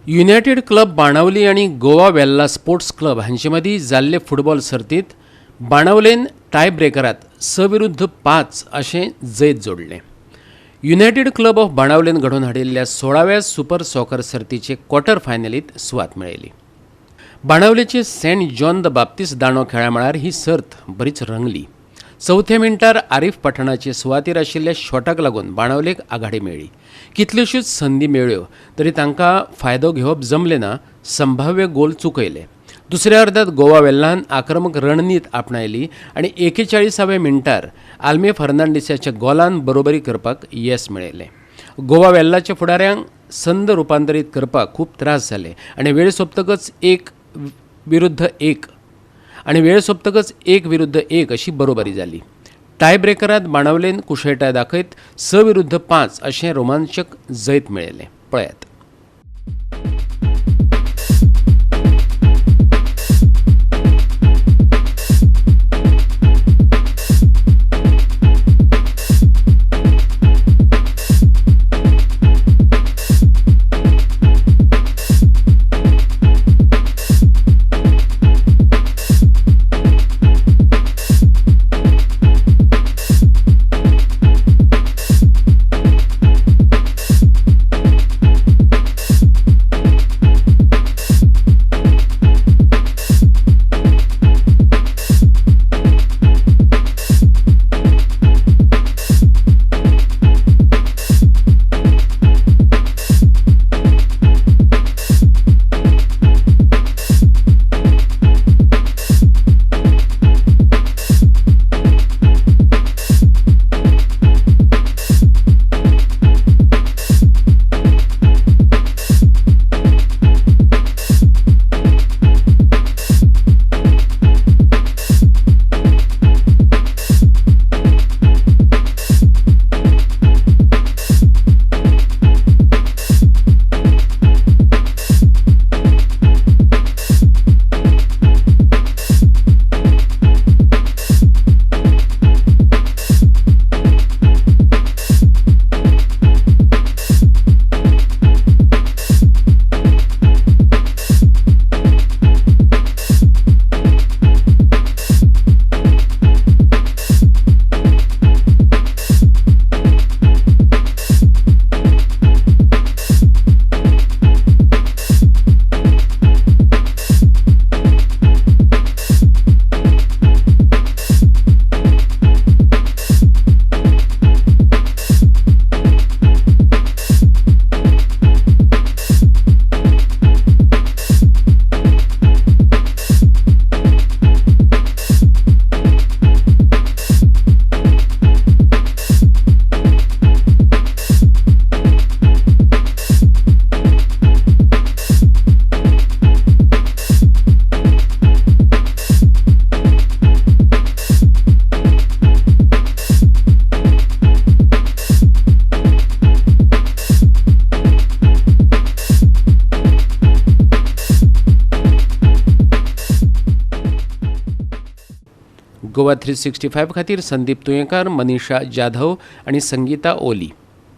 United club Benaulim आनी Goa Velha sports club हांचे मदीं जाल्ले फुटबॉल सर्तींत बाणावलेन टाय ब्रेकरात 6-5 अशें जैत जोडलें. युनायटेड क्लब ऑफ बाणावलेन घडोवन हाडिल्ल्या 16व्या सुपर सॉकर सर्तीचे क्वॉर्टर फायनलीत सुवात मेळयली. बाणावलेचे सेंट जॉन the Baptist दांडो खेळा मळार ही सर्त बरीच रंगली. चवथ्या मिनटार आरीफ पठाणाचे सुवातेर आशिल्ल्या शॉटाक लागून बाणावलेक आघाडी मेळ्ळी. कितल्योश्योच संदी मेळ्ळ्यो तरी तांकां फायदो घेवप जमलें ना. संभाव्य गोल चुकयले. दुसऱ्या अर्दात गोवा वेल्लान आक्रमक रणनीत आपणायली आनी 41व्या मिनटार आल्मे फर्नांडीसाच्या गोलान बरोबरी करपाक येस मेळयलें. गोवा वेल्लाच्या फुडाऱ्यांक संद रुपांतरीत करपाक खूब त्रास जाले आनी वेळ सोंपतकच 1-1 आणि वेळ सोंपतकच 1-1 अशी बरोबरी जाली. टाय ब्रेकरात बाणावलेन कुशळटाय दाखयत 6-5 अशें रोमांचक जैत मेळयलें. पळयात. गोवा 365 खातीर संदीप तुयेंकार, मनीषा जाधव आनी संगीता ओली.